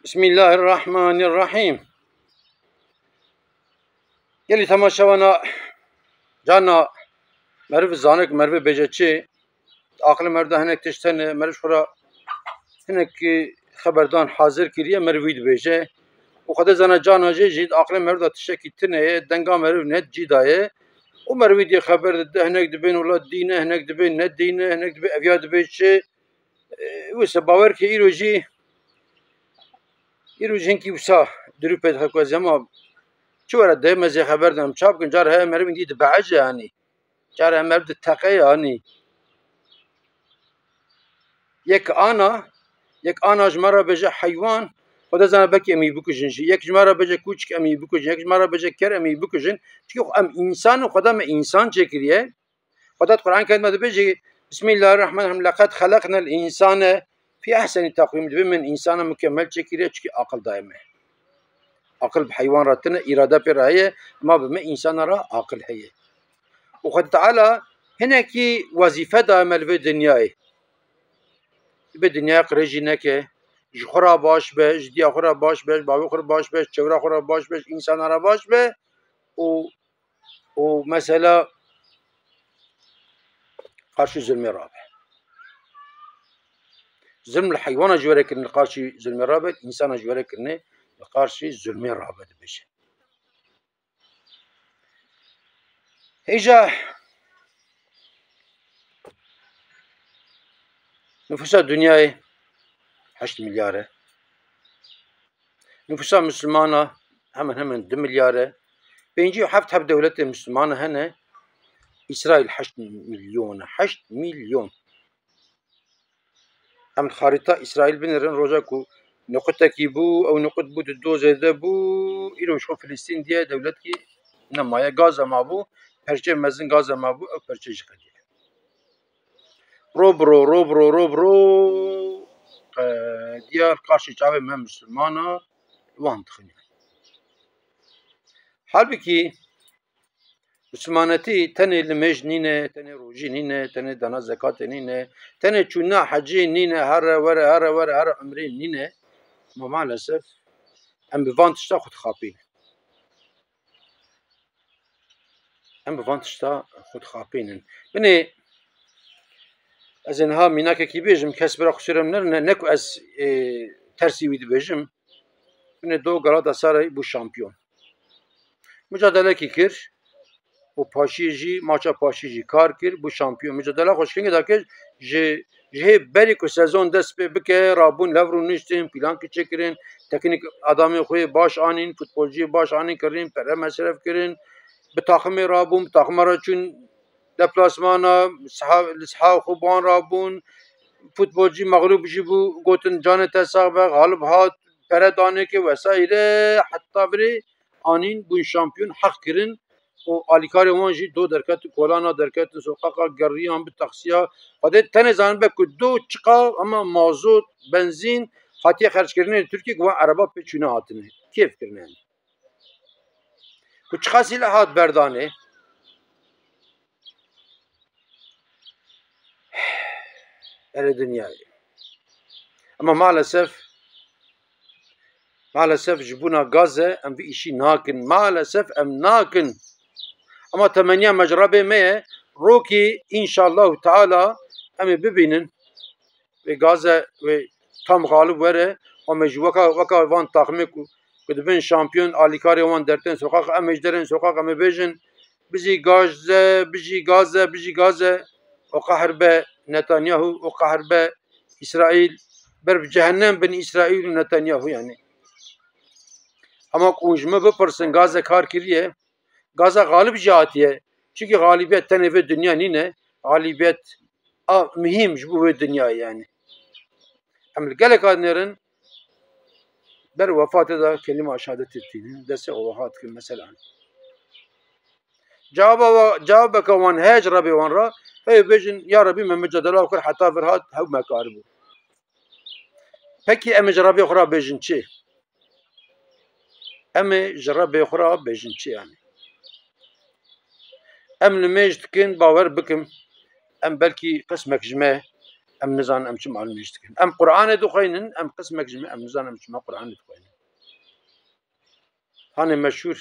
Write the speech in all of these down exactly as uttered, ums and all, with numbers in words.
Bismillahirrahmanirrahim. Gelî temaşevana cana meriv zanik, meriv bêje çi? Aqil meriv de hinek tişt hene, meriv xwe ra hinekî xeberdan hazir kiriye, meriv wî dibêje. Û Xwedê zana cana jê jî aqilê meriv de tiştekî tune ye, denga meriv ne cî daye. Û meriv wî dê xeber dide, hinek dibên wela dîne, hinek dibên ne dîne, hinek dibê eviya dibê çi. E, wisa bawer ke îro jî, îro jî hinkî wisa dirû pê dixe ku ez hema çi were de mezê xeber de em çap kin, car heye meriv îndî dibeece anî. Car heye meriv diteqe anî. Yek ana, yek ana ji me re bêje heywan, Xwedê zana belkî em î bikujin jî. Yek ji me re bêje kûçik em î bikujin, yek ji me re bêje ker em î bikujin. Çikî em însan in, Xweda me însan çêkiriye. Xweda di Qur'an Kerim de dibêje, Bismillahirrahmanirrahim, "Leqed xeleqnel însane fî ehsenî teqwîm." Dibê min însana mukemel çêkiriye, çikî aqil daye me. Aqil bi heywan re tine, îrade pê re heye, ma bi me însana re aqil heye. Û Xwedê Teala hinekî wezîfe daye me li vê dinyayê. Dibê dinyaya qirêjî neke, ji xwe re baş be, ji diya xwe re baş be, ji bavê xwe re baş be, ji çewra xwe re baş be, ji însana re baş be û û mesela qarşî zulmê rabe. Zulm li heywana ji were kirin, li qarşî zulmê rabe, însana ji were kirinê, li qarşî zulmê rabe dibêje. Hêja nifûsa dinyayê heşt milyar e. Nifûsa Mislimana hemen hemen du milyar e. Pêncî û heft heb dewletê Mislimana hene. Îsraîl heşt milyon e. Heşt milyon. Em xarîta Îsraîl binêrin, roja ku nuqutekî bû, ew nuqut bû, di do zêde bû, îro ji xwe Filistîn diye dewletkî nemaye. Gaza mabû, perçê mezin Gaza mabû, ew perçe jî qediye. Ro bi ro, ro bi ro, ro bi ro, e, diya li qarşî çavê me Mislimana wan dixin. Halbikî Mislimanetî tenê limêj nîne, tenê rojî nîne, tenê dana zekatê nîne, tenê çûna hecî nîne, here were, here were, here umrê nîne. Ma maalesef em bi van tişta xwe dixapînin. Em bi van tişta xwe dixapînin. Binê ez ê niha mînakekî bêjim, kes bira qusûrê min nerine, ne ku ez, e, tersî wî dibêjim. Binê do Galatasaray bû şampiyon. Mucadelekî kir û paşiyê jî, maça paşiyê jî kar kir, bû şampiyon. Mucadela xwe ji kengê de kir, ji, ji hê berî ku sezon dest pê bike, rabûn, lev rûniştin, plîlankî çêkirin, teknîk adamê xwe yê baş anîn, futbolciyê baş anîn, kirîn, pere mesref kirin, bi taximê rabûn, bi taxima re çûn deplasmana, siha-, li siha xwe bi wan rabûn, futbolcî mexlûb jî bû, gotin, "Canê te sax be", xalib hat, pere danê ke vesaîre, heta virê anîn bûn şampiyon, heq kirin û alîkarê wan jî do derketin, kolana derketin, soqaqa geriyan bi taksiya. Xwedê tenê zanibe ku do çiqa, ama mazot, benzîn hatiye xerckirinê li Tirkiye ku wan ereba pê çûne hatine. Kêf kirine. Ku çiqa sîleh hat berdanê. Erê dinyayê. Ama maalesef, maalesef ji bona Gaze em vî îşî nakin. Maalesef em nakin. Ama temeniya me ji Rebê me ye. Rokî, înşallahu teala, em ê bibînin. Wê Gaze, wê tam xalib were, û me jî weka, weka van taximê ku, ku dibin şampiyon, alîkarê wan dertên soqaq, em ê ji derên soqaq em ê bêjin, "Bijî Gaze, bijî Gaze, bijî Gaze." O qehr be Netanyahu, o qehr be Îsraîl, ber bi cehennem bin Îsraîl û Netanyahu yani. Ama ku ji me bipirsin, Gaze kar kiriye, Gaza xalib jî hatiye. Çimkî xalibiyet tenê vê dinya nîne. Xalibiyet a muhîm ji bo vê dinyayê yani. Em li gelek a nêrin ber wefatê de kelîma şehadetê tînin. Destê xwe wiha dikin mesela. Cewaba wa-, cewabeke wan heye ji Rebê wan re, heye bêjin, "Ya Rebî, me micadela kir heta vir hat, hew me karibû." Pekî em ê ji Rebê xwe re bêjin çi? Em ê ji Rebê xwe re bêjin çi yani? Em nimêj dikin, bawer bikim, em belkî qismek ji me Em nizanin em çima nûjiz dikin. Em Qur'anê dixweynin, em qismek ji me, em nizanin em çima Qur'anê dixweynin. Hanê meşhûr.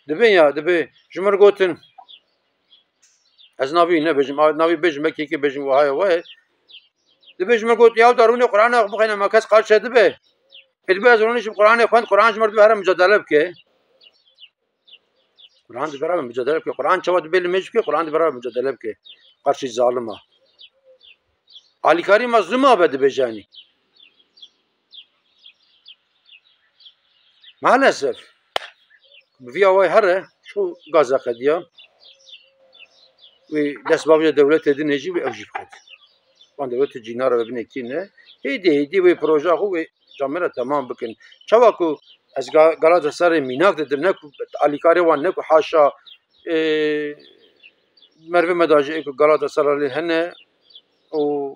Dibê ya, dibê ji mir gotin. Ez navî nebêjim, a, navî bêjim, belkî yekê bêjim, wiha ye, wiha ye. Dibê ji mir got, "Ya da rûnê Qur'ana xwe bixwîne, ma kes qarşe dibe." Ê dibê ez rûnişim Qur'anê xwend, Qur'an ji mir dibe here mucadele bike. Qur'an dibe re mucadele bike. Qur'an çawa dibe li mêj bike, Qur'an dibe re mucadele bike. Qarşî zalima. Alîkarî mezlûma be dibêje, yanî. Maalesef. Bi vî awayî here, çû gaza qediya. Wê dest bavêje dewletê din jî wê ew jî bixwet. Wan dewletê cînara ve binê kî ne. Hêdî hêdî wê proja xwe wê camêra temam bikin. Çawa ku ez Ga-, Galatasarayê mînak didim, ne ku alîkarê wan, ne ku haşa, e, merivê me de jî ê ku Galatasarayê hene û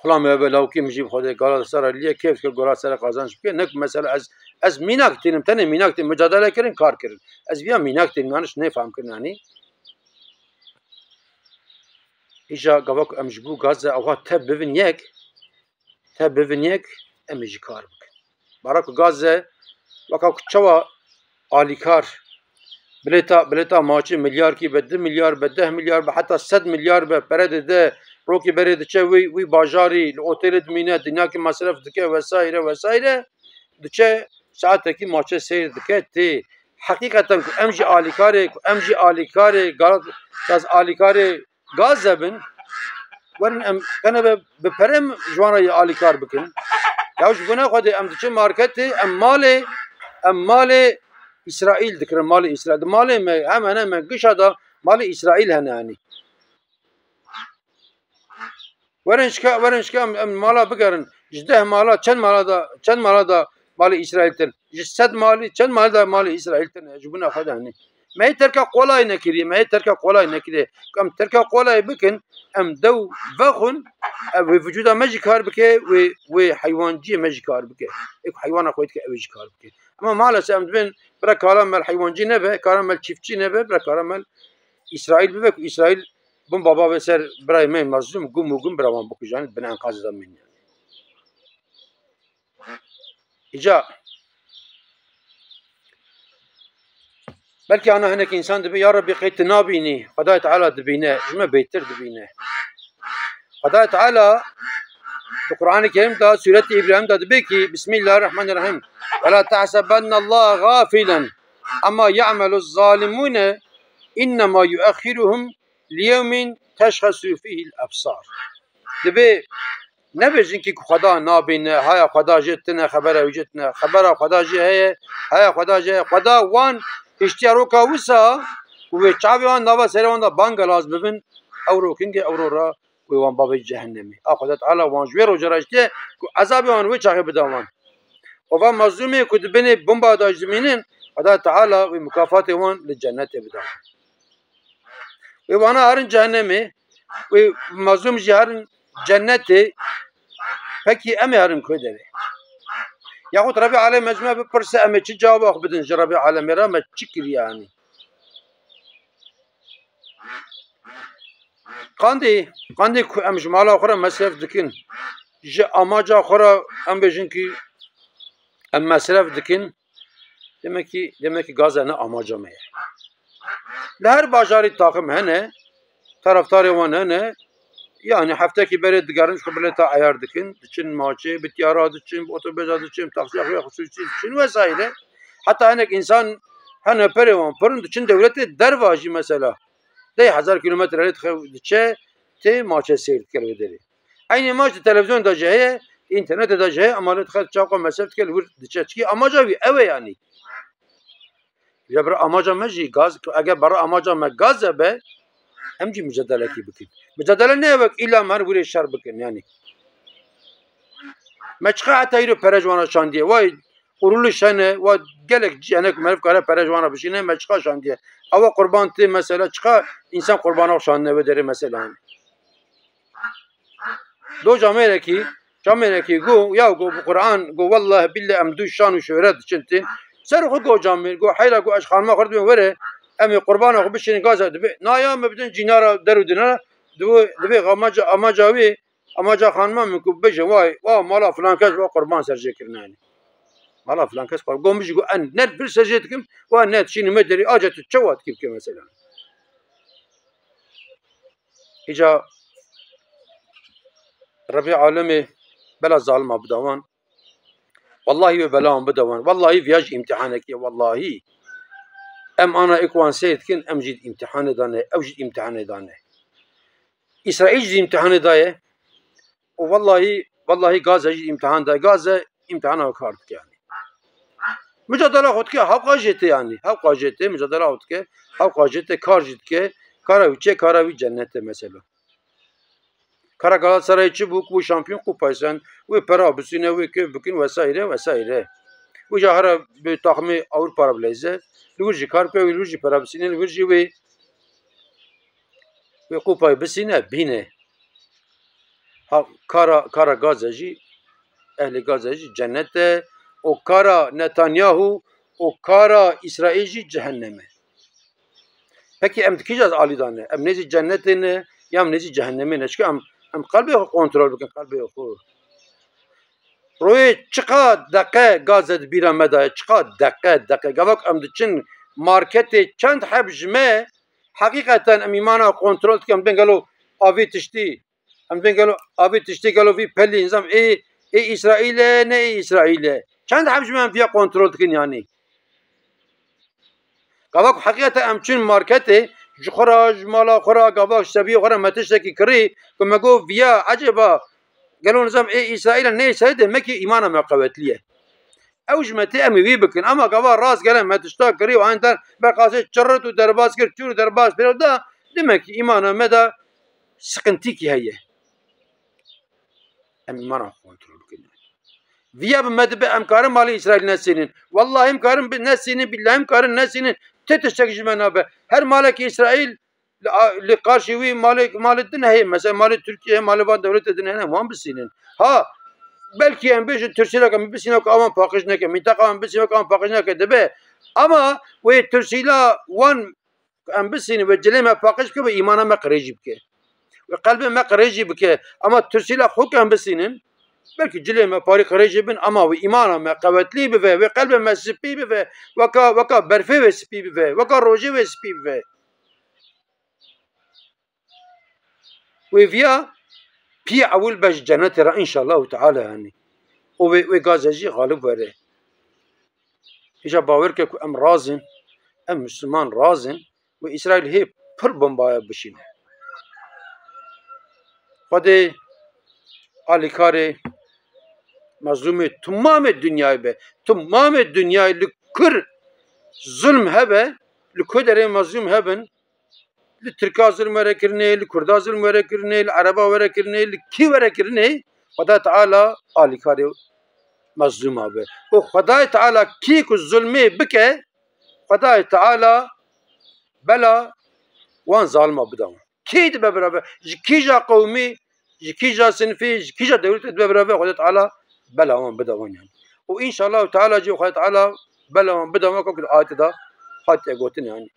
xulamê be lawkî min jî bi Xwedê Galatasarayê kêf dike, Galatasaray qazanç bike. Ne ku mesela ez, ez mînak tînim, tenê mînak tînim, mucadele kirin, kar kirin. Ez viya mînak tînim, yanlış nêfam kirin, yanî. Îja gava ku em ji bo Gazze ava te bivin yek, te bivin yek, em ê jî kar bikin. Bara ku Gazze, weka ku çawa alîkar, bilêta, bilêta maçê milyarkî be, du milyar be, deh milyar be, heta sed milyar be, pere dide, rokî berê diçe wî, wî bajarî, li otêlê dimîne, dinyakî mesref dike, vesaire, vesaire, diçe saetekî maçê seyr dike, tê. Heqîqeten ku em jî alîkarê, ku em jî alîkarê, Galat-, saz alîkarê Gazze bin, werin em tenê be bi pere em ji wan re alîkar bikin. Ya ji bona Xwedê em diçin marketê, em malê, em malê Îsraîl dikirin, malê Îsraîl. Di malê me hemen hemen gişa da malê Îsraîl hene, yanî. Werin şika, werin şika em, em mala bigerin. Ji deh mala, çend mala da, çend mala da malê Îsraîl tin? Ji sed malî, çend malî da malê Îsraîl tin? Ji bona Xwedê, yanî. Me yê terka qolay nekiriye, me yê terka qolay nekiriye. Em terka qolay bikin, em dew vexwin, ev wê vücuda me jî kar bike, wê, wê heywanciyê me jî kar bike. Ê ku heywana xwe dike, ew ê jî kar bike. Ama maalesef em dibên bira kara me li heywancî nebe, kara me li çiftçî nebe, bira kara me li Îsraîl bibe ku Îsraîl bin baba vê ser birayê me mazlûm, gum û gum bira wan bikujanî, bin enqazê de mîne. Îca belkî ana hinek însan dibê, ya Rebbî qey tu nabînî, Xwedayê Teala dibîne, ji me bêtir dibîne. Xwedayê Teala di Qur'anê Kerîm de, Sûretê Îbrahîm de dibê kî, Bismillahirrahmanirrahîm, "Ve la tahsebennallaha gafilen amma ya'meluz zalimune, innema yu'ahhiruhum liyevmin teşhesu fihil ebsar." Dibê nebêjin kî ku Xweda nabîne, haya Xweda jê tine, xebera wî jê tine. Xebera Xweda jê heye, haya Xweda jê heye. Xweda wan hiştiye roka wisa ku wê çavê wan nava serê wan de bangelaz bibin, ew ro kingê, ew ro re wê wan bavê cehennemê. A Xweda Teala wan ji wê roja re hiştiye ku ezabê wan wê çaxê bida wan. Û va mazlûmê ku di binê bomba de ji dimînin, Xweda Teala wê mukafatê wan li cennetê bida wan. Wê wana herin cehennemê, wê mazlûm jî herin cennetê, pekî em ê herin ku derê? Yaxut Rebî Alem ez me bipirse, em ê çi cewaba xwe bidin ji Rebî Alemê re, me çi kiriye, yanî? Qandê, qandê ku em ji mala xwe re mesref dikin, ji amaca xwe re em bêjin kî em mesref dikin, Demek ki, demek ki Gazze ne amaca me ye. Li her bajarî taxim hene, taraftarê wan hene. Yani heftekî berê digerin, ji xwe bileta eyar dikin, diçin maçê, bi tiyara diçin, bi otobêza diçin, bi taksiya xwe ya xusûsî diçin vesaire. Heta hinek însan hene perê wan pir in, diçin dewletê derva jî mesela. Deh hezar kilometre lê dixe-, diçe, tê maçê seyr dike li wê derê. Eynî maç di televîzyonê de jî heye, di înternetê de jî heye, ama lê dixe çaqa mesref dike, li wir diçe. Çikî amaca wî ew e yanî. Ya bira amaca me jî gaz, eger bira amaca me Gazze be, em jî mucadelekî bikin. Mucadele ne wek îlla me her wirê şer bikin yanî. Me çiqa heta îro pere ji wan re şandiye. Way Quruluş hene, wa gelek cî hene ku meriv kare pere ji wan re bişîne, me çiqa şandiye. Ewa qurban tê mesela, çiqa însan qurbana xwe şandine wê derê mesela hene. Do camêrekî, camêrekî go, ya go bi Quran, go welleh billeh em dû şan û şohret diçin tê. Ser xwe go camêr, go heyra go ez xanima xwe dibên were, em ê qurbana xwe bişînin Gazze dibe. Na ya me bidin cînara der û dinara, dibe, dibe amaca, amaca wê, Ama ca xanima min ku bêje, vay, wa mala filan kes, wa qurban ser jê kirine, yanî. Mala filan kes qurban. Got, min jî got, en ne vir ser jê dikim, wa ne dişînim me derî, aca tu çawa dikî bike mesela. Îca Rebî alemê bela zalima bida wan. Wallahî wê bela wan bida wan. Wallahî viya jî îmtîhanekî ye, wallahî. Em ana êk wan seyr dikin, em jî di îmtîhanê de ne, ew jî di îmtîhanê de ne. Îsraîl jî di îmtîhanê de ye. Û wallahî, wallahî Gaze jî îmtîhan de. Gaze îmtîhana kar dike yanî. Micadela xwe dike, hewqa jê tê yanî. Hewqa jê tê, micadela xwe dike. Hewqa jê tê, kar jî dike. Kara wî çi ye? Kara wî cennet e mesela. Kara Galatasarayê çi bû ku şampiyon kupayê sen, wê pera bisîne, wê kêf bikin, vesaire, vesaire. Wê ca here bi taxmê Ewropa re bileyze, li wir jî kar bike, wê li wir jî pera bisîne, li wir jî wê, wê kupayê bisîne, bîne. Ha, kara, kara Gaze jî, ehlê Gaze jî cennet e, û kara Netanyahu û kara Îsraîl jî cehennem e. Pekî em di kîja alî de ne? Em nêzî cennetê ne, ya em nêzî cehennemê ne? Çika em, em qelbê xwe kontrol bikin, qelbê xwe. Royê çiqa deqe Gaze di bîra me de ye, çiqa deqe, deqe. Gava ku em diçin marketê çend heb ji me, heqîqeten em îmana kontrol dikin, em bên gelo avê tiştî, em bên gelo avê tiştî gelo vî pelî nizam ê, ê Îsraîl e, ne ê Îsraîl e. Çend heb ji me em viya kontrol dikin yanî? Gava ku heqîqeten em çûn marketê, ji xwe re, ji mala xwe re, gava ji sebiyê xwe re me tiştekî kirî, ku me got viya, ecêba, gelo nizam ê Îsraîl e, ne Îsraîl, demekî îmana me qewetliye. Ew ji me tê em ê wî bikin. Ema gava rastgele me tişta kirî û anidan berqasê çirit û derbas kir, çûr û derbas pêro da, demekî îmana me de siqintîkî heye. Em îmana xwe kontrol bikin. Viya bi me dibe em karin malê Îsraîl nesînin. Wallahî em karin bi nesînin, billahî em karin nesînin. Ti tiştek ji me nabe. Her malekî Îsraîl li a-, li qarşî wî malê, malê din heye. Mesela malê Tirkiye, malê van dewletê din hene, wan bisînin. Ha, belkî em bêjin Tirkiyê min bisîne ku awan paqij neke, mînteqa min bisîne ku awan paqij neke, dibe. Ama wê Tirkîla wan em bisînin, wê cilê me paqij bike, wê îmana me qirêjî bike. Wê qelbê me qirêjî bike. Ama Tirkîla xwe ku em bisînin, belkî cilê me parî qirêjî bin, ama wê îmana me qewetlî bive, wê qelbê me spî bive, weka, weka berfê wê spî bive, weka rojê wê spî bive. Wê viya pî ewil be ji cennetê re, înşallahu teala, yanî. Û wê, wê Gaze jî xalib were. Îca bawer ke ku em razin, em Misliman razin, wê Îsraîl hê pir bombaya bişîne. Xwedê alîkarê mezlûmê timamê dinyayê be. Timamê dinyayê li kur zulm hebe, li ku derê mezlûm hebin, li Tirka zulm were kirinê, li Kurda zulm were kirinê, li Ereba were kirinê, li kî were kirinê, Xweda Teala alîkarê mezlûma be. Û Xwedayê Teala kî ku zulmê bike, Xwedayê Teala bela wan zalima bida wan. Kî dibe bira be? Ji kîja qewmî, ji kîja sinfî, ji kîja dewletê dibe bira be, Xwedê Teala bela wan bida wan yani. Û înşallahu Teala jî Xwedê Teala bela wan bida wan, wek ku di ayetê de hatiye gotin yani.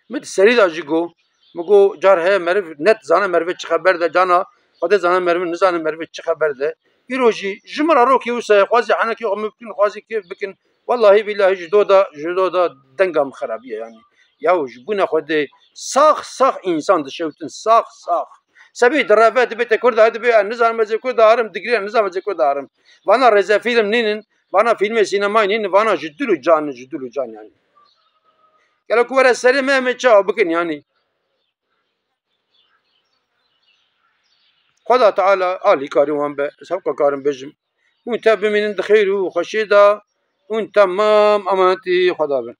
Min di serî de jî got, min got, car heye meriv net zane merivê çi xeber de, cana Xwedê zane meriv nizane merivê çi xeber de. Îro jî ji min re rokê wisa ye, xwezî henekê xwe min bikin, xwezî kêf bikin. Wellahî bîlahî ji do de, ji do de denga min xerabiye yanî. Yaw ji bûna Xwedê sax sax însan dişewtin, sax sax. Sebî direve dibê te Kurda, dibê ez nizanim ez ê Kurda herim, digirê ez nizanim ez ê Kurda herim. Vana rêzefîlm nînin, vana fîlmê sînemayê nînin, vana ji dil û can in, ji dil û can yanî. Gelo ku were serê me, em ê çawa bikin yanî? Xweda Teala alîkarî wan be, ez hewqa karim bêjim. Hûn te bimînin di xêr û xweşiyê de, hûn temam emanetî Xweda bin.